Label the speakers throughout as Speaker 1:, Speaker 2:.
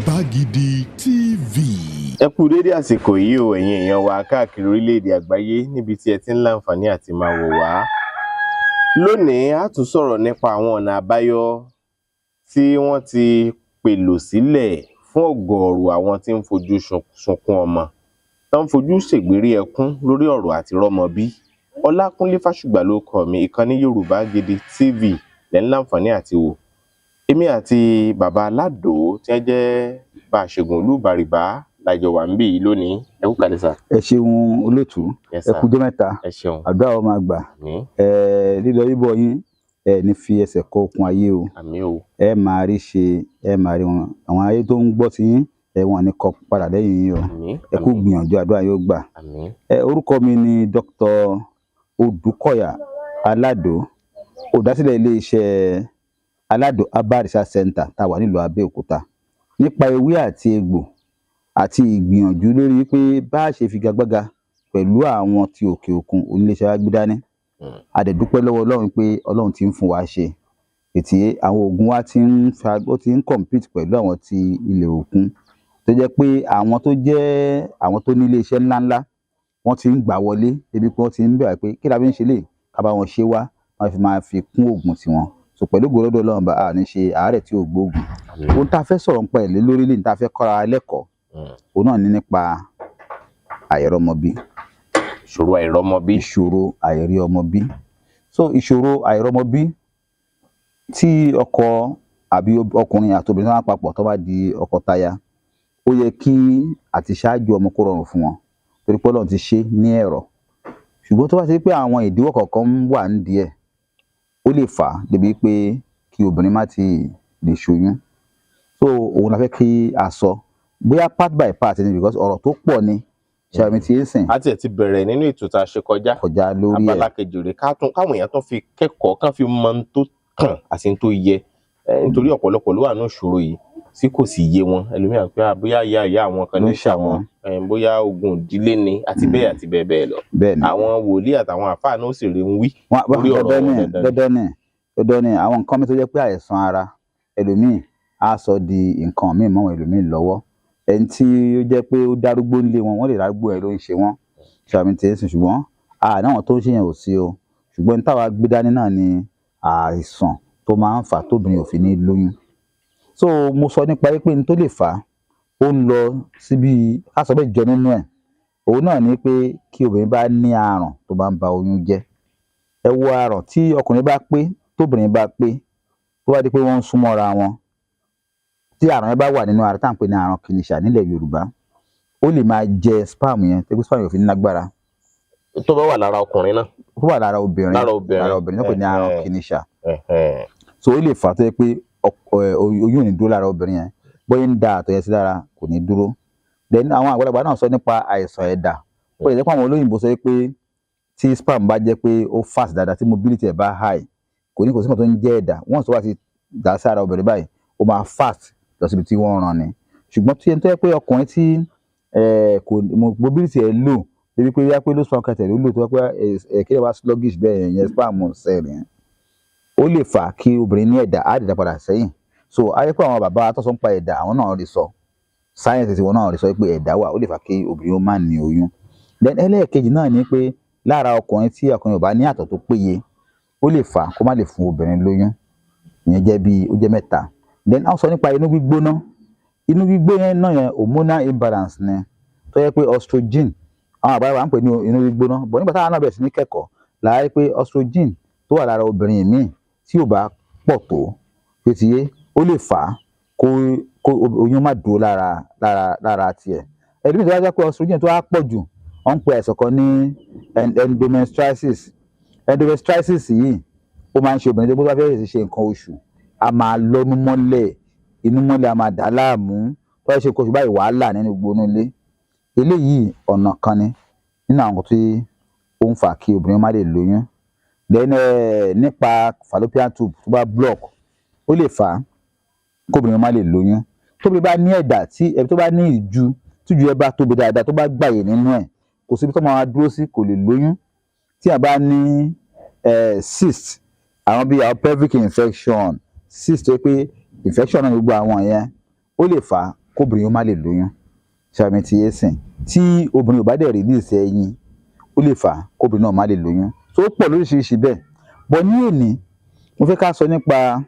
Speaker 1: Yorùbá Gidi TV.
Speaker 2: Ẹ kú dédé àsìkò yìí o, ẹ̀yin èèyàn wa káàkiri orílẹ̀-èdè àgbáyé níbi tí ẹ ti ń láǹfààní àti máa wò wá. Lónìí, a tún sọ̀rọ̀ nípa àwọn ọ̀nà àbáyọ tí wọ́n ti pèlò sílẹ̀ fún ọ̀gọ̀ọ̀rọ̀ àwọn tí ń fojú sunkún ọmọ, tó ń fojú ṣègbérí ẹkún lórí ọ̀rọ̀ àti rọ́mọ bí. Ọlákúnlé Fásùgbà lórúkọ mi. Ìkànnì Yorùbá Gidi TV lẹ́ ń láǹfààní àti wò. Èmi àti bàbá Aládòó tí wọ́n jẹ́ Báṣẹ̀gùn ìlú Ìbàrìbá la jọ wà níbí yìí lónìí. Ẹ kú kalẹ̀, sir.
Speaker 3: Ẹ ṣeun, olóòtú.
Speaker 2: Yes,
Speaker 3: ẹ
Speaker 2: sir.
Speaker 3: Kújọ́ mẹ́ta.
Speaker 2: Ẹ ṣeun.
Speaker 3: Àdúrà wa máa gbà.
Speaker 2: Àmín.
Speaker 3: Ẹ lílọ bíbọ̀ yín, ẹ ní fi ẹsẹ̀ kọ okùn ayé o.
Speaker 2: Àmín o.
Speaker 3: Ẹ máa rí ṣe, ẹ máa rí wọn. Àwọn ayé tó ń gbọ́ ti yín, ẹ wọn ní kọ padà lẹ́yìn yín o.
Speaker 2: Àmín.
Speaker 3: Ẹ kú
Speaker 2: Àmín.
Speaker 3: gbìyànjú, àdúrà yóò gbà.
Speaker 2: Àmín.
Speaker 3: Ẹ orúkọ mi ni Dr. Odùkọ̀yà Aládò, olùdásílẹ̀ iléeṣẹ́ Aládò Herbal Research Center tá a wà nílùú Abẹ́òkúta, nípa ewé àti egbò àti ìgbìyànjú lórí pé bá a ṣe figagbága pẹ̀lú àwọn tí òkè òkun oníléeṣẹ́ wa gbé dání. A dẹ̀ dúpẹ́ lọ́wọ́ Ọlọ́run pé Ọlọ́run ti ń fún wa ṣe ètí àwọn oògùn wa ti ń fa, ó ti ń compete pẹ̀lú àwọn ti ilẹ̀ òkun, tó jẹ́ pé àwọn tó jẹ́ àwọn tó ní iléeṣẹ́ ńláńlá, wọ́n ti ń gbà wọlé débi pé wọ́n ti ń bẹ̀rẹ̀ pé kí la fi ń ṣe lè ká bá wọn ṣe wá, wọ́n fi máa fi kún oògùn tiwọn. So pẹ̀lú ògo lọ́dọ̀ Ọlọ́run, bá a ní ṣe àárẹ̀ tí ò gbóògùn.
Speaker 2: Àmín.
Speaker 3: Ohun tá a fẹ́ sọ̀rọ̀ nípa ẹ̀ lé lórí lè ní tá a fẹ́ kọ́ra wa lẹ́kọ̀ọ́, òun náà ní nípa àìrọ́mọbí.
Speaker 2: Ìṣòro àìrọ́mọbí.
Speaker 3: Ìṣòro àìrí ọmọ bí. So ìṣòro àìrọ́mọbí, tí ọkọ àbí ọkùnrin àti obìnrin tó bá papọ̀, tó bá di ọkọ táya, ó yẹ kí àti ṣáájú ọmọ kó rọrùn fún wọn, torí pé Ọlọ́run ti ṣe ní ẹ̀rọ. Ṣùgbọ́n tó bá ti rí pé àwọn ìdíwọ́ kọ̀ọ̀kan wà nídìí ẹ̀, ó lè fà á débi pé kí obìnrin má ti lè ṣoyún. So òun la fẹ́ kí a sọ, bóyá part by part ni, because ọ̀rọ̀ tó pọ̀ ni ṣàmì tí ń sìn.
Speaker 2: A tiẹ̀ ti bẹ̀rẹ̀ nínú ètò tá a ṣe kọjá.
Speaker 3: Kọjá lórí ẹ̀.
Speaker 2: Abala kejì rèé, ká tún káwọn èèyàn tún fi kẹ́kọ̀ọ́, kán fi mọ ohun tó kàn àti ohun tó yẹ. Nítorí ọ̀pọ̀lọpọ̀ ló wà ní ìṣòro yìí tí kò sì yé wọn. Ẹlòmíràn pé bóyá ìyá ìyá àwọn kan
Speaker 3: ló
Speaker 2: ní
Speaker 3: ń ṣàwọn,
Speaker 2: bóyá ogun ìdílé ni, àti bẹ́ẹ̀ àti bẹ́ẹ̀ bẹ́ẹ̀ lọ.
Speaker 3: Bẹ́ẹ̀ ni.
Speaker 2: Àwọn wòlíì àtàwọn àfáà náà ó sì rí ń wí lórí ọ̀rọ̀
Speaker 3: dandan
Speaker 2: wọn.
Speaker 3: Ni.
Speaker 2: Dandan ni.
Speaker 3: Dandan ni, dandan ni. Àwọn nǹkan mi tó jẹ́ pé àìsàn ara ẹlòmíì á sọ di nǹkan míì mọ́ àwọn ẹlòmíì lọ́wọ́. Ẹni tí ó jẹ́ pé ó dárúgbó ńlé wọn, wọ́n lè dárúgbó ẹ̀ ló ń ṣe wọ́n, ṣàmì tí ń sìn. Ṣùgbọ́n àná àwọn tó ń ṣe yẹn ò sí o. Ṣùgbọ́n ní táwa gbé dání náà ni àìsàn tó máa ń fà tóbìnrin ò fi ní lóyún. So mo sọ nípa pé ní tó lè fà á, ó ń lọ síbi ká sọ bẹ́ẹ̀ jọ nínú ẹ̀, òun náà ni pé kí obìnrin bá ní àrùn tó bá ń ba oyún jẹ́. Ẹ wo àrùn tí ọkùnrin bá pé, tóbìnrin bá pé, tó bá di pé wọ́n ń súnmọ́ra wọn, tí àrùn yẹn bá wà nínú ara, tá à ń pè ní àrùn kìnìṣà nílẹ̀ Yorùbá, ó lè máa jẹ sperm yẹn tó pé sperm yẹn ò fi ní lágbára.
Speaker 2: Tó bá wà lára ọkùnrin náà.
Speaker 3: Tó wà lára obìnrin.
Speaker 2: Lára obìnrin.
Speaker 3: Lára obìnrin tó pè ní àrùn kìnìṣà. So ó lè fà á tó yẹ pé oyún ò ní dúró lára obìnrin yẹn. Bóyá ń da àtọ̀ yẹn sí lára, kò ní dúró. Then àwọn àgbàlagbà náà sọ nípa àìsàn ẹ̀dà. Ó lè jẹ́ pé àwọn olóyìnbó sọ pé tí sperm bá jẹ́ pé ó fast dáadáa, tí mobility ẹ̀ bá high, kò ní kò sí nǹkan tó ń jẹ́ ẹ̀dà. Wọ́n sọ wá ti dà sí ara obìnrin báyìí, ó máa fast lọ síbi tí wọ́n rán ni. Ṣùgbọ́n tí ẹni tó yẹ pé ọkùnrin tí kò mobility ẹ̀ low, débi pé yá pé low sperm count ẹ̀ ló low, tó yẹ pé ẹ̀ kí ẹ wá sluggish bẹ́ẹ̀ yẹn, sperm cell yẹn, ó lè fà kí obìnrin ní ẹ̀dà, á dìda padà sẹ́yìn. So á yẹ pé àwọn bàbá tó sọ ń pa ẹ̀dà, àwọn náà rí sọ, sáyẹ̀nsì tí wọn náà rí sọ pé ẹ̀dà wà, ó lè fà kí obìnrin ó má ní oyún. Then ẹlẹ́ẹ̀kejì náà ni pé lára ọkùnrin, tí ọkùnrin ò bá ní àtọ̀ tó péye, ó lè fà kó má lè fún obìnrin lóyún. Ìyẹn jẹ́ bí ó jẹ́ mẹ́ta. Then a sọ nípa inú gbígbóná. Inú gbígbóná náà yẹn, hormonal imbalance ni, tó yẹ pé estrogen, àwọn àgbàlagbà ń pè ní inú gbígbóná bọ̀. Nígbà táwọn náà bẹ̀rẹ̀ sí ní kẹ́kọ̀ọ́ láàárín pé estrogen tó wà lára obìnrin míì tí ò bá pọ̀ tó tó ti yé, ó lè fà á kó oyún má dúró lára tiẹ̀. Ẹlòmíì tó bá jẹ́ pé estrogen tó wá pọ̀ jù, wọ́n ń pe àìsàn kan ní endometriosis. Endometriosis yìí, ó máa ń ṣe obìnrin tó bá fẹ́ ṣe nǹkan oṣù, a máa lọ́nu mọ́lẹ̀, inú mọ́lẹ̀ a máa dà á láàmú. Tó bá ṣe nǹkan oṣù báyìí, wàhálà nínú gbogbo inú ilé. Eléyìí ọ̀nà kan ni nínú àwọn nǹkan tí ó ń fà kí obìnrin má lè lóyún. Then nípa fallopian tube tó bá block, ó lè fà á kóbìnrin má lè lóyún. Tóbi bá ní ẹ̀dà, tí ẹ tó bá ní ìju, tíju ẹ bá tóbi dáadáa, tó bá gbàyè nínú ẹ̀, kò síbi tó máa dúró sí, kò lè lóyún. Tí a bá ní cyst, àwọn bíi àwọn pelvic infection, cyst, tó yẹ pé infection náà, gbogbo àwọn yẹn, ó lè fà á. kóbìnrin ó má lè lóyún. Ṣàmì ti yé sìn, tí obìnrin ò bá dẹ̀ release ẹyin, ó lè fà á kóbìnrin náà má lè lóyún. So ó pọ̀ lóríṣiríṣi bẹ́ẹ̀ bọ́. Ní èní, mo fẹ́ ká sọ nípa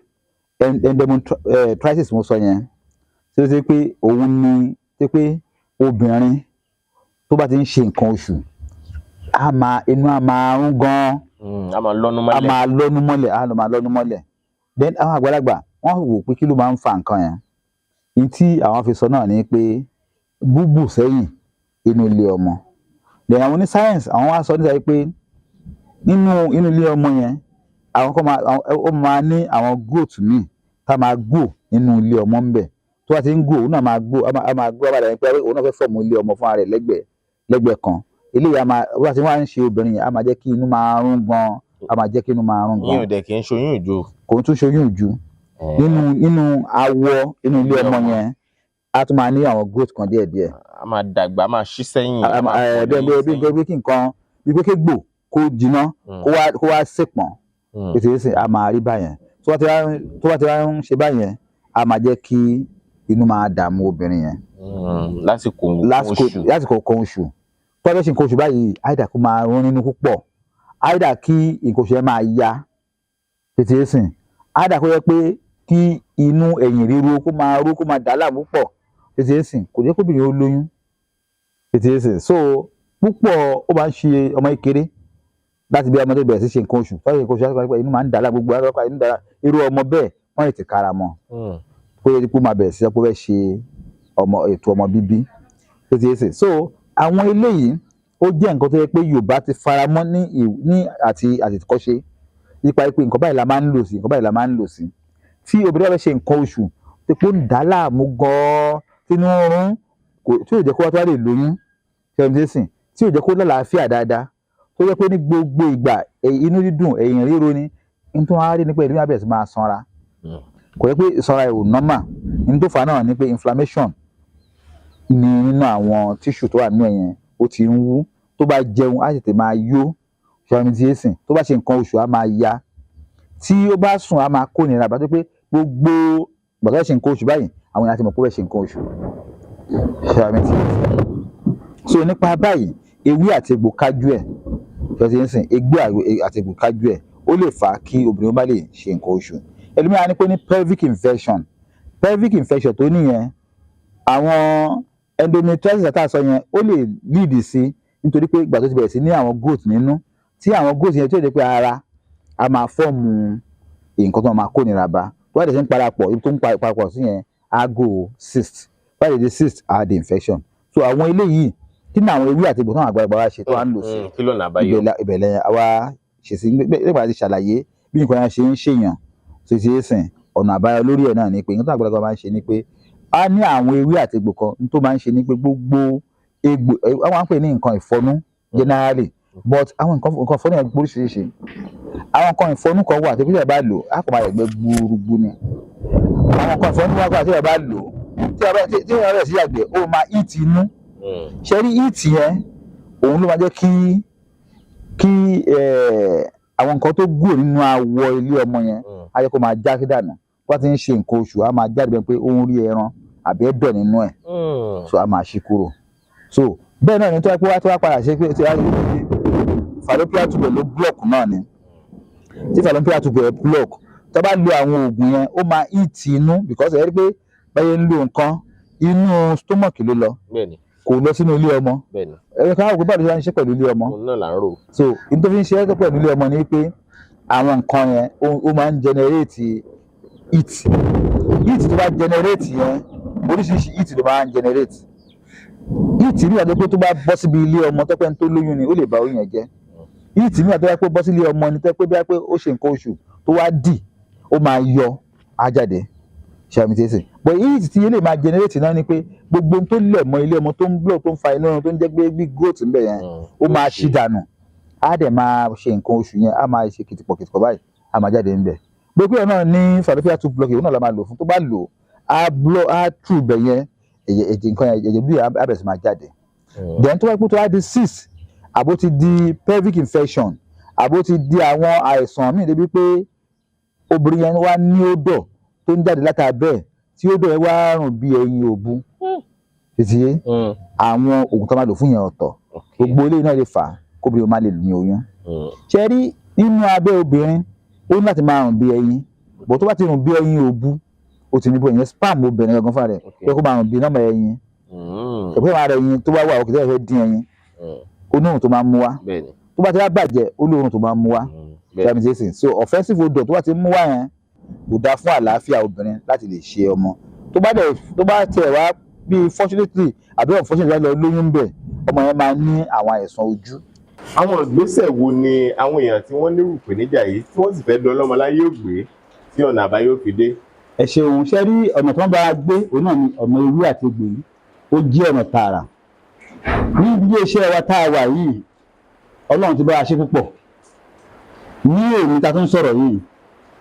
Speaker 3: endometriosis mo sọ yẹn, tí ó ṣe pé òun ni ṣe pé obìnrin tó bá ti ń ṣe nǹkan oṣù, á máa inú á máa rún gan-an.
Speaker 2: A máa lọ́nu
Speaker 3: A
Speaker 2: mọ́lẹ̀.
Speaker 3: máa lọ́nu mọ́lẹ̀, á lọ máa lọ́nu mọ́lẹ̀. Then àwọn àgbàlagbà, wọ́n wò pé kí ló máa ń fa nǹkan yẹn. Ní tí àwọn fi sọ náà ni pé búbù sẹ́yìn inú ilé ọmọ. Then àwọn ní science, àwọn wá sọ níta pé nínú inú ilé ọmọ yẹn, àwọn kan máa ó máa ní àwọn growth míì tá máa grow nínú ilé ọmọ ń bẹ̀. Tó bá ti ń grow, òun náà máa grow, á máa grow, á máa dàbí pé òun náà fẹ́ form ilé ọmọ fún ara rẹ̀ lẹ́gbẹ̀ẹ́ lẹ́gbẹ̀ẹ́ kan. Eléyìí á máa bó bá ti wá ń ṣe obìnrin yẹn, á máa jẹ́ kí inú máa rún gan, á máa jẹ́ kí inú máa rún
Speaker 2: Yín
Speaker 3: gan.
Speaker 2: ò dẹ̀ kì í ṣoyún ìjò.
Speaker 3: Kò tún ṣoyún ìju. Nínú awọ inú ilé
Speaker 2: Ilé
Speaker 3: ọmọ
Speaker 2: ọmọ.
Speaker 3: yẹn, á tún máa ní àwọn growth kan díẹ̀díẹ̀.
Speaker 2: A máa dàgbà, a máa ṣí sẹ́yìn, a máa pọ̀
Speaker 3: Bẹ́ẹ̀
Speaker 2: ní
Speaker 3: bẹ́ẹ̀, bí
Speaker 2: sẹ́yìn.
Speaker 3: bí kí nǹkan bí pé kégbò kó jiná, kó wá sèpọ̀n. Ètò ìsìn a máa rí báyẹn. Tó bá ti wá ń ṣe báyẹn, a máa jẹ́ kí inú máa dààmú obìnrin yẹn.
Speaker 2: Lásìkò nǹkan
Speaker 3: Lásìkò
Speaker 2: oṣù.
Speaker 3: Lásìkò nǹkan oṣù, tó bá fẹ́ ṣe nǹkan oṣù báyìí, àìdá kó máa rún nínú púpọ̀, àìdá kí nǹkan oṣù yẹn máa ya tètè ìsìn, àìdá kó yẹ pé kí inú ẹ̀yìn ríro kó máa ró, kó máa dà á láàmú pọ̀ tètè ìsìn, kò jẹ́ kóbìnrin ó lóyún tètè ìsìn. So púpọ̀ ó máa ń ṣe ọmọ kékeré láti bí ọmọdé bẹ̀rẹ̀ sí ṣe nǹkan oṣù, tó bá ṣe nǹkan oṣù láti pẹ́, inú máa ń dà á láàmú, gbogbo ara inú dà á. Irú ọmọ bẹ́ẹ̀, wọ́n lè ti kára mọ́ kó yẹ kó máa bẹ̀rẹ̀ sí pé ó fẹ́ ṣe ọmọ, ètò ọmọ bíbí tó ti yé sè. So àwọn eléyìí, ó jẹ́ nǹkan tó yẹ pé Yorùbá ti fara mọ́ ní àti àtètèkọ́ṣe nípa pé nǹkan báyìí la máa ń lò sí, nǹkan báyìí la máa ń lò sí. Tí obìnrin bá fẹ́ ṣe nǹkan oṣù tó pé ó ń dà á láàmú gan-an, tínú ń rún, kò tí ò jẹ́ kó wá tó wá lè lóyún ṣẹ́yìn, tí ò jẹ́ kó lálàáfíà dáadáa, tó jẹ́ pé ní gbogbo ìgbà inú dídùn, ẹ̀yìn ríro ni, ní tó wá rí ni pé ẹ̀mí àbẹ̀rẹ̀ sí máa sanra. Kò yẹ pé ìsanra ẹ̀ ò normal. Ní tó fà á náà ni pé inflammation ní nínú àwọn tissue tó wà nínú ẹ̀ yẹn, ó ti ń wú. Tó bá jẹun, á tètè máa yó ṣọmi tí yé sìn. Tó bá ṣe nǹkan oṣù, á máa ya. Tí ó bá sùn, á máa kó nira bá tó pé gbogbo ìgbà tó bá ṣe nǹkan oṣù báyìí, àwọn èèyàn á ti mọ̀ pé ó fẹ́ ṣe nǹkan oṣù ṣọmi tí yé sìn. So nípa báyìí, ewé àti egbò kájú ẹ̀ ṣọmi tí yé sìn, egbò àti egbò kájú ẹ̀, ó lè fà á kí obìnrin ó má lè ṣe nǹkan oṣù. Ẹlòmíràn á ní pé ní pelvic infection. Pelvic infection tó níyẹn, àwọn endometriosis tá a sọ yẹn, ó lè lead sí, nítorí pé ìgbà tó ti bẹ̀rẹ̀ sí ní àwọn growth nínú, tí àwọn growth yẹn tí ó jẹ́ pé ara a máa form nǹkan tó máa kó nira bá, tó bá dẹ̀ ṣe ń parapọ̀, ibi tó ń parapọ̀ sí yẹn, á go cyst. Bá dẹ̀ di cyst, á di infection. So àwọn eléyìí, kí ni àwọn ewé àti egbò táwọn àgbàlagbà wa ṣe tó wà ń lò sí?
Speaker 2: Kí lọ́nà àbáyọ?
Speaker 3: Ìbẹ̀lẹ̀ àwa ṣe sí nígbà tí ṣàlàyé bí nǹkan yẹn ṣe ń ṣèyàn tó ti é sìn. Ọ̀nà àbáyọ lórí ẹ̀ náà ni pé nǹkan tó àgbàlagbà máa ń ṣe ni pé a ní àwọn ewé àti egbò kan tó máa ń ṣe ni pé gbogbo egbò wọ́n máa ń pè ní nǹkan ìfọnú generally, but àwọn nǹkan ìfọnú yẹn oríṣiríṣi. Àwọn nǹkan ìfọnú kan wà tí bí bá lò á kò máa yàgbẹ́ gbúrúgbú ni. Àwọn nǹkan ìfọnú wà tí ẹ bá lò, tí ẹ bá bẹ̀rẹ̀ sí yàgbẹ́, ó máa heat inú. Ṣe rí heat yẹn, òun ló máa jẹ́ kí àwọn nǹkan tó gùn nínú awọ ilé ọmọ yẹn, á jẹ́ kó máa já sí dànù. Bá ti ń ṣe nǹkan oṣù, á máa jáde bẹ́ẹ̀ pé ó ń rí ẹran àbí ẹ̀dọ̀ nínú ẹ̀. So á máa ṣí kúrò. So bẹ́ẹ̀ náà ni tó wá pé wá tó wá padà ṣe pé tí wá fallopian tube ló block náà ni, tí fallopian tube ẹ̀ block, tó bá lo àwọn oògùn yẹn, ó máa heat inú, because ẹ rí pé báyẹn ń lo nǹkan, inú stomach ló lọ, kò lọ sínú ilé ọmọ. Ẹ̀rọ kan á wò pé báwo ló ṣe ń ṣe pẹ̀lú ilé ọmọ.
Speaker 2: Òun náà là ń rò.
Speaker 3: So n tó fi ń ṣe é pẹ̀lú ilé ọmọ ni pé àwọn nǹkan yẹn, ó máa ń generate heat. Heat tó bá generate yẹn, oríṣiríṣi heat ló máa ń generate. Heat ní ìyàtọ̀ pé tó bá bọ́ síbi ilé ọmọ tó pẹ́ ń tó lóyún ni, ó lè ba oyún yẹn jẹ́. Heat ní ìyàtọ̀ pé bọ́ sí ilé ọmọ ni, tó pé bí wá pé ó ṣe nǹkan oṣù tó wá dì, ó máa yọ á jáde ṣàmì tẹ́sí. But heat tí ilé máa generate náà ni pé gbogbo ohun tó lẹ̀ mọ́ ilé ọmọ, tó ń block, tó ń fa inú, tó ń jẹ́ pé bí growth ń bẹ̀ yẹn, ó máa ṣí dànù, á dẹ̀ máa ṣe nǹkan oṣù yẹn, á máa ṣe kìtìpọ̀ kìtìpọ̀ báyìí, á máa jáde ńbẹ̀. Gbogbo ẹ̀ náà ní fallopian tube block, òun náà la máa lò fún. Tó bá lò á, block á tù bẹ̀ yẹn, ẹ̀jẹ̀ ẹ̀jẹ̀ nǹkan yẹn, ẹ̀jẹ̀ bí á bẹ̀rẹ̀ sí máa jáde. Then tó bá pẹ́ tó wá di cyst, àbó ti di pelvic infection, àbó ti di àwọn àìsàn míì débi pé obìnrin yẹn wá ní odor tó ń jáde látàbẹ́ ẹ̀, tí odor yẹn wá rùn bí ẹyin òbu. Títí yé, àwọn oògùn tó máa lò fún yẹn ọ̀tọ̀. Gbogbo eléyìí náà lè fà á kóbìnrin má lè ní oyún. Ṣe rí, nínú abẹ́ obìnrin, ó ní láti máa rùn bí ẹyin bó. Tó bá ti rùn bí ẹyin òbu, ó ti ní bó ìyẹn sperm obìnrin gangan fúnra rẹ̀ pé kó máa rùn bí nọ́mọ ẹyin. Ẹ̀pẹ́ máa rẹ ẹyin tó bá wà òkè tẹ́lẹ̀ fẹ́ dín ẹyin, ó ní òórùn tó máa ń mú wá. Tó bá ti wá bàjẹ́, ó ní òórùn tó máa ń mú wá. Ṣe so offensive odor tó bá ti mú wá yẹn kò dáa fún àlàáfíà obìnrin láti lè ṣe ọmọ. Tó bá dẹ̀ tó bá tiẹ̀ wá bí fortunately àbí unfortunately lọ lóyún bẹ̀, ọmọ yẹn máa ní àwọn àìsàn ojú.
Speaker 2: Àwọn ìgbésẹ̀ wo ni àwọn èèyàn tí wọ́n nírú ìpèníjà yìí, tí wọ́n sì fẹ́ dọlọ́mọ láyé, ò gbé tí ọ̀nà àbáyọ fi dé?
Speaker 3: Ẹ ṣeun. Ṣe rí, ọ̀nà tó ń bá a gbé òun náà ni ọ̀nà ewé àti egbò yìí. Ó jẹ́ ọ̀nà tààrà ní ilé iṣẹ́ wa tá a wà yìí. Ọlọ́run ti bá a ṣe púpọ̀. Ní èmi ta tó ń sọ̀rọ̀ yìí,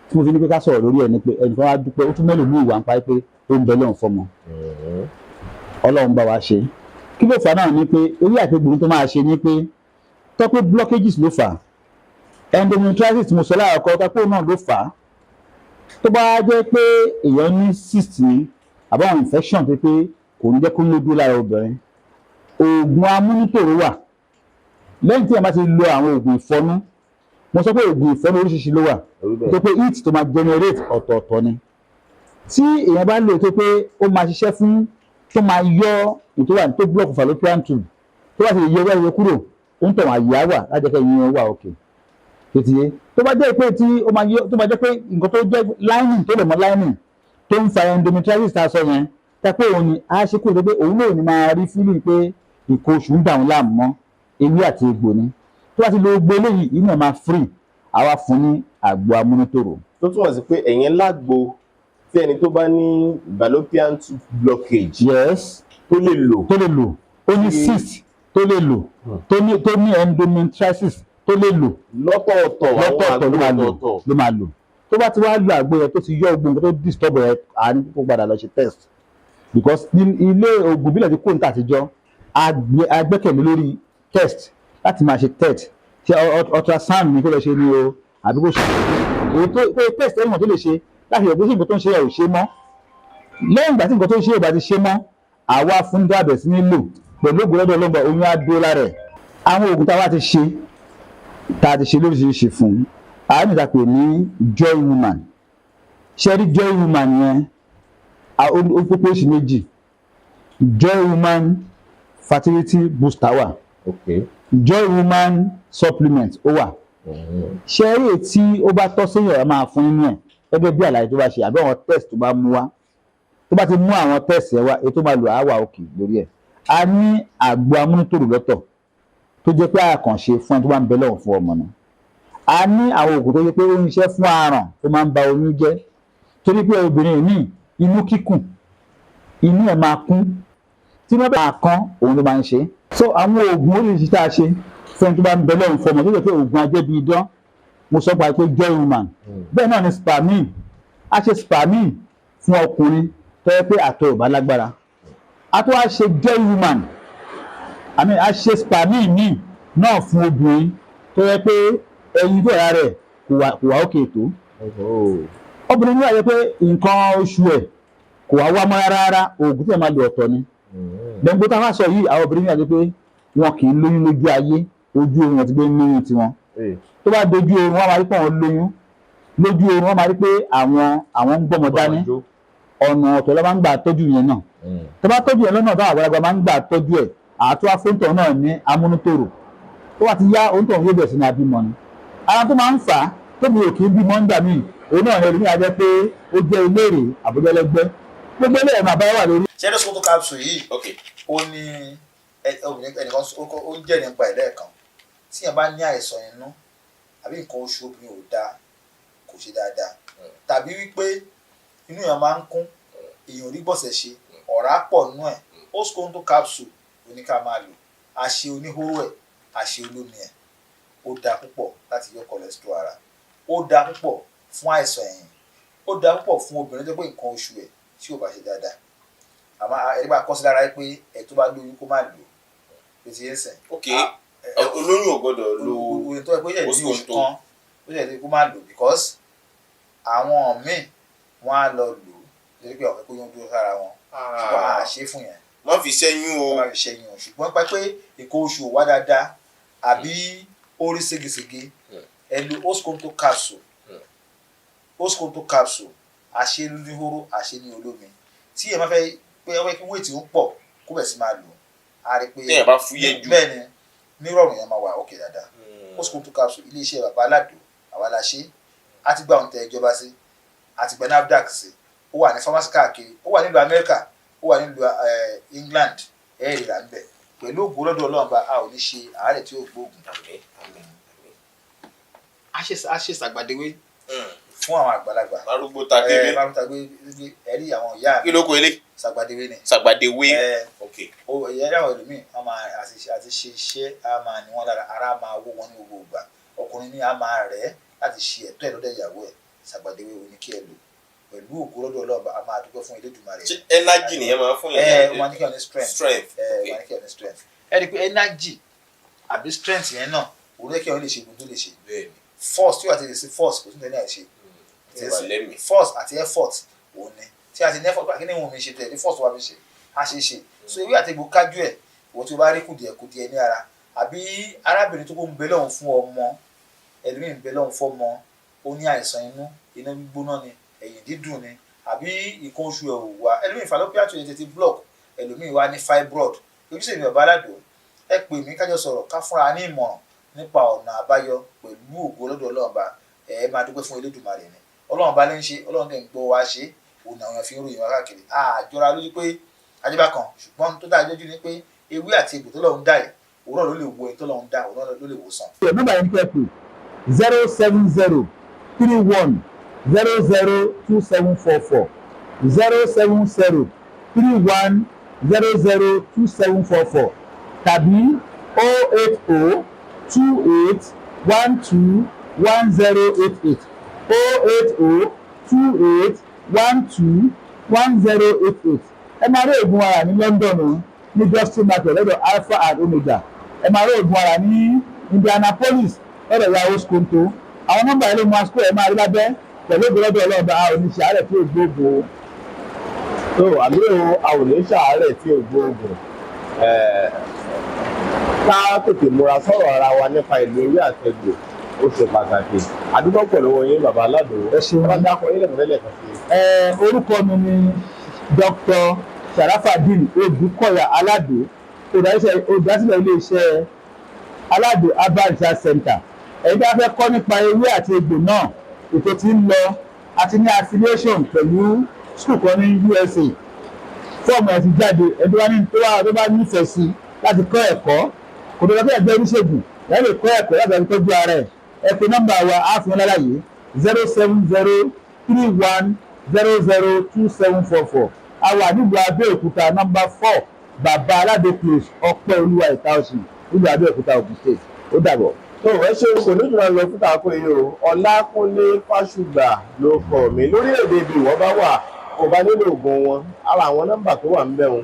Speaker 3: tí mo fi ní pé ká sọ̀rọ̀ lórí ẹ̀ ni pé ẹnìkan wá dúpẹ́, ó tún mélòó ní ìwà ń pa pé ó ń bẹ lọ́run fọmọ. Ọlọ́run bá wa ṣe. Kí ló fà á náà ni pé ewé àti egbò tó máa ṣe ni pé tọ́pẹ́ blockages ló fà á, endometriosis tí mo sọ láàkọ́ tọ́pẹ́ náà ló fà á. Tó bá jẹ́ pé èèyàn ní cyst ni àbáwọn infection tó pé kò ní jẹ́ kó lójú lára obìnrin, oògùn amúnítòrò wà. Lẹ́yìn tí èèyàn bá ti lo àwọn oògùn ìfọnú, mo sọ pé oògùn ìfọnú oríṣiríṣi ló wà, tó pé heat tó máa generate ọ̀tọ̀ọ̀tọ̀ ni. Tí èèyàn bá lò tó pé ó máa ṣiṣẹ́ fún, tó máa yọ ètò wà tó block fallopian tube, tó bá ti lè yọ wáyé kúrò, ó ń tọ̀ àyè á wà láti jẹ́ kí ẹyin wà òkè tètè. Tó bá jẹ́ pé tí ó máa yọ, tó bá jẹ́ pé nǹkan tó jẹ́ lining tó lè mọ lining tó ń fa endometriosis tá a sọ yẹn, tá pé òun ni a ṣe kúrò, tó pé òun náà ní máa rí feeling pé nǹkan oṣù ń dà òun láàmú mọ́, ewé àti egbò ni. Tó bá ti lo gbogbo eléyìí, inú ẹ̀ máa free, àwa fún ní àgbo amúnítòrò.
Speaker 2: Tó túmọ̀ sí pé ẹ̀yin lágbo tí ẹni tó bá ní fallopian tube blockage tó lè lò.
Speaker 3: Tó lè lò, ó ní cyst tó lè lò, tó ní endometriosis tó lè lò.
Speaker 2: Lọ́tọ̀ọ̀tọ̀, àwọn
Speaker 3: Lọ́tọ̀ọ̀tọ̀ ló máa lò.
Speaker 2: ọ̀tọ̀ọ̀tọ̀.
Speaker 3: Ló máa lò. Tó bá ti wá lo àgbo yẹn, tó ti yọ gbogbo nǹkan tó disturb ẹ, à ní kó padà lọ ṣe test, because ní ilé oògùn ìbílẹ̀ tí kò ní tàtijọ́, a gbẹ́kẹ̀lé lórí test láti máa ṣe test. Ṣe ultrasound ní kó lọ ṣe ni o, àbí kó ṣe èyí tó pé test ẹ̀yìn tó lè ṣe láti rẹ̀ pé ṣé nǹkan tó ń ṣe ẹ̀ ò ṣe mọ́. Lẹ́yìn ìgbà tí nǹkan tó ń ṣe ò bá ti ṣe mọ́, àwa fún dábẹ̀ sí ní lò pẹ̀lú ògùn lọ́dọ̀ ọlọ́gbà, oyún á dó lára ẹ̀. Àwọn oògùn tá a wá ti ṣe, tá a ti ṣe lóríṣiríṣi fún un, àá níta pè ní Joy Woman. Ṣe rí Joy Woman yẹn, ó pé oṣù méjì. Joy Woman fertility booster wà, Joy Woman supplement ó wà. Ṣe rí, èyí tí ó bá tọ́ séèyàn ẹ máa fún nínú ẹ̀ gẹ́gẹ́ bí àlàyé tó bá ṣe àbí àwọn test tó bá mú wá. Tó bá ti mú àwọn test yẹn wá, èyí tó máa lò á wà òkè lórí ẹ̀. A ní àgbo amúnítòrò lọ́tọ̀ tó jẹ́ pé àkànṣe fún ẹni tó bá ń bẹ lọ́wọ́ fún ọmọ náà. A ní àwọn oògùn tó jẹ́ pé ó ń ṣiṣẹ́ fún aràn tó máa ń ba oyún jẹ́, torí pé obìnrin míì, inú kíkùn, inú ẹ̀ máa kún, tí wọ́n bá kán òun ló máa ń ṣe. So àwọn oògùn oríṣiríṣi tá a ṣe fún ẹni tó bá ń bẹ lọ́wọ́ fún ọmọ, tó jẹ́ pé oògùn ajẹ́bí idán, mo sọ pa pé Joy Woman. Bẹ́ẹ̀ náà ni spermine. A ṣe spermine fún ọkùnrin tó yẹ pé àtọ̀ ò bá lágbára. A tó wá ṣe Joy Woman, I mean, a ṣe spermine míì náà fún obìnrin tó yẹ pé ẹyin tó yàrá rẹ̀ kò wà òkè tó. Obìnrin níwà yẹ pé nǹkan oṣù ẹ̀ kò wá wá mọ́ rárá rárá, oògùn tí ẹ máa lò ọ̀tọ̀ ni. Gbẹ̀ngbò tá a wá sọ yìí, àwọn obìnrin níwà yẹ pé wọn kì í lóyún lójú ayé, ojú oorun wọn ti gbé lóyún tiwọn. Tó bá dojú oorun, wọn máa rí pé àwọn lóyún lójú oorun, wọn máa rí pé àwọn ń gbọ́mọ dání. Ọ̀nà ọ̀tọ̀ ló máa ń gbà tọ́jú yẹn náà. Tó bá tọ́jú yẹn lọ́nà táwọn àgbàlagbà máa ń gbà tọ́jú ẹ̀, àtúwá fóńtọ̀ náà ní amúnútòrò. Tó bá ti yá, òǹtọ̀ yóò bẹ̀rẹ̀ sí ní abímọ ni. Ara tó máa ń fà á tóbi ò kì í bímọ ń gbà míì, òun náà ní ẹlòmíì jẹ́ pé ó jẹ́ eléèrè àbójẹ́lẹ́gbẹ́. Gbogbo ilé ẹ̀rọ àbáyọ wà lórí.
Speaker 4: Ṣé Skonto capsule yìí, ó ní obìnrin ẹnìkan ó ń jẹ́ nípa ẹ̀ lẹ́ẹ̀kan. Tí yẹn bá ní àìsàn inú àbí nǹkan oṣù obìnrin ò dáa, kò ṣe dáadáa, tàbí wípé inú yẹn máa ń kún, èèyàn ò rí gbọ̀nsẹ̀ ṣe, ọ̀rá pọ̀ nínú ẹ̀, ó Skonto capsule ó ní ká máa lò. Àṣe oníhóró ẹ̀, àṣe olómi ẹ̀, ó dáa púpọ̀ láti yọ cholesterol ara, ó dáa púpọ̀ fún àìsàn ẹ̀yìn, ó dáa púpọ̀ fún obìnrin tó pé nǹkan oṣù ẹ̀ tí ò bá ṣe dáadáa. Àmọ́ ẹni bá kọ́ sí lára pé ẹ̀ tó bá lóyún kó má lò ó ti yé sìn.
Speaker 2: Ok, olóyún ò gbọ́dọ̀ lo.
Speaker 4: Oyún tó yẹ pé ó yẹ ní oṣù kan, ó yẹ kó má lò, because àwọn míì wọ́n á lọ lò ó torí pé ọ̀fẹ́ kó yún dúró sára wọn, ṣùgbọ́n a ṣe fún yẹn.
Speaker 2: Má fi ṣẹ́yún o.
Speaker 4: Ẹ má fi ṣẹ́yún o. Ṣùgbọ́n pé nǹkan oṣù ò wá dáadáa àbí ó rí ségesège, ẹ lo Oskonto capsule. Oskonto capsule, àṣẹ ní hóró, àṣẹ ní olómi. Tí ẹ máa fẹ́ pé ẹ fẹ́ kí weight ń pọ̀, kó bẹ̀ sí máa lò á, rí pé
Speaker 2: Téèyàn bá fúyẹ́ jù.
Speaker 4: Bẹ́ẹ̀ ni, nírọ̀rùn yẹn máa wà ókè dáadáa. Oskonto capsule, iléeṣẹ́ Bàbá Aládò, àwa la ṣe. Á ti gba òǹtẹ̀ ìjọba sí, àti gba NAFDAC sí. Ó wà ní pharmacy káàkiri, ó wà nílùú Amẹ́ríkà, ó wà nílùú England. Ẹ rí rà ń bẹ̀. Pẹ̀lú ògo lọ́dọ̀ Ọlọ́run bá, a ò ní ṣe àárẹ̀ tí ó gbóògùn.
Speaker 2: Àmín, àmín, àmín.
Speaker 4: A ṣe ṣàgbàdéwé fún àwọn àgbàlagbà.
Speaker 2: Arúgbó ta kébé.
Speaker 4: Márùn tàgbé ẹ rí àwọn ìyá
Speaker 2: Kí
Speaker 4: mi.
Speaker 2: ló kọ ilé?
Speaker 4: Ṣàgbàdéwé ni.
Speaker 2: Sàgbàdéwé. Ok.
Speaker 4: Ó ìyá rí àwọn ẹlòmíì, wọn máa àti ṣe iṣẹ́ á máa ní wọn lára, ara máa wó wọn ní gbogbo ìgbà. Ọkùnrin ní á máa rẹ̀ ẹ́ láti ṣe ẹ̀tọ́ ẹ̀ lọ́dọ̀ ìyàwó ẹ̀. Ṣàgbàdéwé wo ni kí ẹ lò. Pẹ̀lú ògo lọ́dọ̀ Ọlọ́run, a máa dúpẹ́ fún Elédùmarè.
Speaker 2: Ṣé energy nìyẹn máa fún
Speaker 4: Ẹ
Speaker 2: yẹn?
Speaker 4: wọn ní kí wọn ní strength.
Speaker 2: Strength.
Speaker 4: Ẹ wọn ní kí wọn ní strength. Ẹ rí i pé energy àbí strength yẹn náà, òun lè kí wọn lè ṣe gbogbo tó lè ṣe. Force tí wàá ti lè ṣe, force kò sí ní àìṣe.
Speaker 2: Ìwà lẹ́mìí.
Speaker 4: Force àti effort òun ni tí a ti ní effort, kí ni òun mi ṣe tẹ̀lé force wa fi ṣe, á ṣe é ṣe. So ewé àti egbò kájú ẹ̀. Ìwọ tí o bá rí kùdìẹ̀ kùdìẹ̀ ní ara, àbí arábìnrin tó kó ń bẹ lọ́hùn fún ọmọ, ẹlòmíì ń bẹ lọ́hùn fọ́mọ, ó ní àìsàn inú, inú gbígbóná ni, ẹ̀yìn dídùn ni, àbí nǹkan oṣù ẹ̀ ò wá, ẹlòmíì fallopian tube tètè block, ẹlòmíì wá ní fibroid, ojúṣe mi Bàbá Aládò, ẹ pè mí, kájọ sọ̀rọ̀, ká fúnra ní ìmọ̀ràn nípa ọ̀nà àbáyọ. Pẹ̀lú ògo lọ́dọ̀ Ọlọ́run bá, ẹ máa dúpẹ́ fún Elédùmarè ni. Ọlọ́run bá lè ń ṣe, Ọlọ́run dẹ̀ ń gbọ́ wá ṣe. Òun àwọn èèyàn fi ń ròyìn wá káàkiri. Àjọra lójú pé ajẹ́bá kan, ṣùgbọ́n tó dáa lójú ni pé ewé àti egbò tó lọ́run dá yìí, òun náà ló lè wo ẹni tó lọ́run dá, òun náà ló lè wò sàn.
Speaker 3: Nọ́mbà yẹn kẹ́ pè: 07031002744, 07031002744, tàbí 08028121088, 08028121088. Ẹ máa rí oògùn ara ní London o, ní Justin Market lọ́dọ̀ Alpha and Omega. Ẹ máa rí oògùn ara ní Indianapolis lọ́dọ̀ Yahoo Skonto. Àwọn nọ́mbà yẹn ló mú asukó. Ẹ máa rí lábẹ́. Pẹ̀lú ògo lọ́dọ̀ Ọlọ́ọ̀bá, a ò ní ṣe àárẹ̀ tí ò gbóògùn o.
Speaker 2: Tó àmì o, a ò ní ṣàárẹ̀ tí ò gbóògùn. Ká tètè múra sọ̀rọ̀ ara wa nípa ìlú ewé àtẹ̀gbò, ó ṣe pàtàkì. Àdúgbò pẹ̀lú yín, Bàbá Aládò.
Speaker 3: Ẹ ṣeun.
Speaker 2: Ẹ bá dákọ yín lẹ́kọ̀ọ́ lẹ́ẹ̀kan sí i.
Speaker 3: Orúkọ mi ni Dr. Sharafadin Odùkọ̀yà Aládò, olùdásílẹ̀ iléeṣẹ́ Aládò Herbal Research Center. Ẹ̀yin tí a fẹ́ kọ́ nípa ewé àti egbò náà, ètò tí ń lọ àti ní affiliation pẹ̀lú school kan ní USA. Fọ́ọ̀mù ẹ̀ ti jáde. Ẹni tó bá ní tó bá nífẹ̀ẹ́ sí láti kọ́ ẹ̀kọ́, kò tó lọ fẹ́ ẹgbẹ́ oníṣègùn ẹ̀ lè kọ́ ẹ̀kọ́ láti fi tọ́jú ara ẹ̀. Ẹ pe nọ́mbà wa, á fún yín lálàyé: 07031002744. A wà nílùú Abẹ́òkúta, nọ́mbà 4, Bàbá Aládò Close, Ọpẹ́ Olúwa, Ìta-Ọ̀sìn, nílùú Abẹ́òkúta, Ògùn State. Ó dàbọ̀.
Speaker 2: Tó ẹ ṣe, kò ní jùlọ lọ fún tàkó yìí o. Ọlákúnlé Fásùgbà ló kọ mi. Lórílẹ̀‐èdè ibi ìwọ bá wà, kó bá nílò oògùn wọn, ara àwọn nọ́mbà tó wà ń bẹ̀ wọn,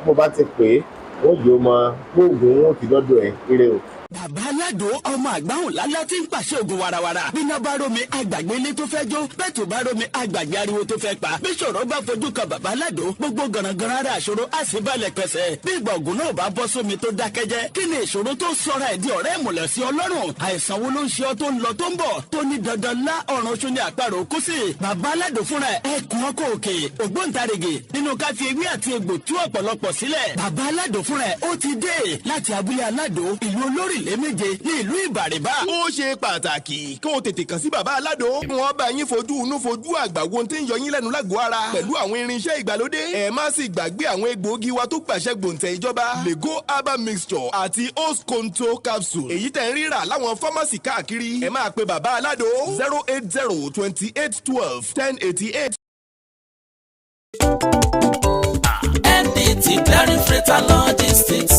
Speaker 2: bó bá ti pè é, wọ́n jẹ́ ó mọ gbóògùn wọn ti dọ́dọ̀ ẹ̀. Ire o.
Speaker 5: Bàbá Aládò, ọmọ àgbáhùn lálá tí ń pàṣẹ ògùn warawara. Bíná bá rómi, àgbàgbé ilé tó fẹ́ jó. Bẹ́ẹ̀ tó bá rómi, àgbàgbé ariwo tó fẹ́ pa. Bí ṣòro bá fojú kan Bàbá Aládò, gbogbo gànàgànà ara àṣòro á sì balẹ̀ pẹ̀sẹ̀. Bí ìgbà ògùn náà bá bọ́ sómi tó dákẹ́jẹ́, kí ni ìṣòro tó sọra ẹ̀ di ọ̀rẹ́ ìmùlẹ̀ sí Ọlọ́run? Àìsàn wo ló ń ṣe ọ́ tó ń lọ tó ń bọ̀, tó ní dandan lá ọ̀run oṣù ní àparò kú sí? Bàbá Aládò fúnra ẹ̀ ẹkùn ọkọ̀ òkè, ògbóǹtarìgì nínú ká fi ewé àti egbò tú ọ̀pọ̀lọpọ̀ sílẹ̀. Bàbá Aládò fúnra ẹ̀ ó ti dé láti abúlé Aládò, ìlú olórílẹ̀ méje ní ìlú Ìbàrìbà.
Speaker 6: Ó ṣe pàtàkì kó o tètè kàn sí Bàbá Aládò. Wọ́n bá yín fojú inú fojú àgbà wo tí ń yọ yín lẹ́nu lágọ̀ọ́ ara pẹ̀lú àwọn irinṣẹ́ ìgbàlódé. Ẹ má sì gbàgbé àwọn egbòogi wa tó gbàṣẹ gbòǹtẹ̀ ìjọba, Lego herbal mixture àti Oskonto capsule, èyí tẹ̀ ń rírà láwọn pharmacy káàkiri. Ẹ máa pe Bàbá Aládò 08028121088.
Speaker 7: NDT Clearing Freight and Logistics,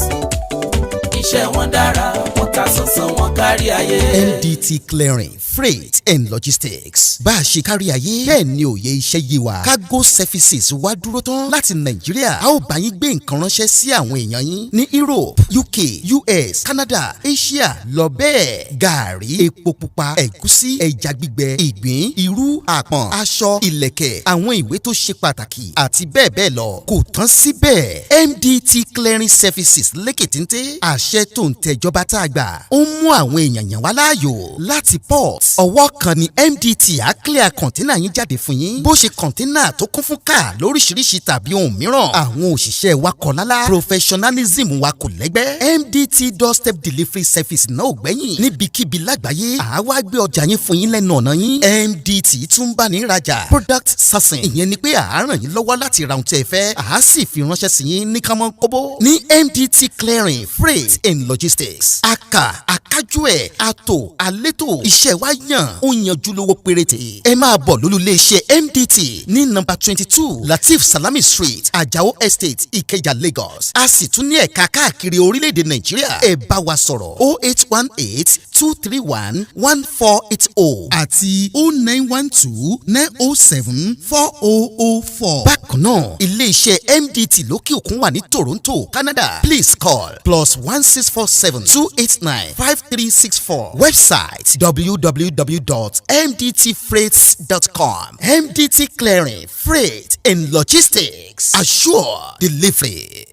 Speaker 7: iṣẹ́ wọn dára, wọ́n ta sánsán, wọn kárí ayé.
Speaker 8: NDT Clearing. Freight and Logistics. Bá a ṣe kárí ayé bẹ́ẹ̀ ni òye iṣẹ́ yé wa. Cargo services wá dúró tán láti Nàìjíríà. A ó bá yín gbé nǹkan ránṣẹ́ sí àwọn èèyàn yín ní Europe, UK, US, Canada, Asia lọ bẹ́ẹ̀. Gàárì, epo pupa, ẹ̀gúsí, ẹja gbígbẹ, ìgbín, irú, àpọ̀n, aṣọ, ìlẹ̀kẹ̀, àwọn ìwé tó ṣe pàtàkì àti bẹ́ẹ̀ bẹ́ẹ̀ lọ. Kò tán síbẹ̀, MDT Clearing Services lékètéńté àṣẹ tó ń tẹjọba tá a gbà ó ń mú àwọn èèyàn yàn wá láàyò láti port. Ọwọ́ kan ni MDT á clear container yín jáde fún yín, bó ṣe container tó kún fún káà lóríṣiríṣi tàbí ohun mìíràn. Àwọn òṣìṣẹ́ wa kọ̀ lálá, professionalism wa kò lẹ́gbẹ́. MDT doorstep delivery service náà ò gbẹ́yìn níbikíbi lágbàáyé. Àwa gbé ọjà yín fún yín lẹ́nu ọ̀nà yín. MDT tún bá ní rajà product sourcing, ìyẹn ni pé à á ràn yín lọ́wọ́ láti ra ohun tí ẹ fẹ́, à á sì fi ránṣẹ́ sí yín ní kánmọ́ kóbó. Ní MDT Clearing, Freight and Logistics, aka akájú ẹ̀ àtò àlétò iṣẹ́ wa yàn ó yanjú lówó péréte. Ẹ máa bọ̀ lólú iléeṣẹ́ MDT ní nọ́mbà 22 Lateef Salami Street, Ajao Estate, Ìkẹjà, Lagos. A sì tún ní ẹ̀ka káàkiri orílẹ̀-èdè Nàìjíríà. Ẹ bá wa sọ̀rọ̀ 08182311480 àti 09129074004. Bákan náà, ilé-iṣẹ́ MDT lókè òkun wà ní Toronto, Canada. Please call +16472895364. Website www.mdtfreights.com. MDT Clearing, Freight and Logistics, assure delivery.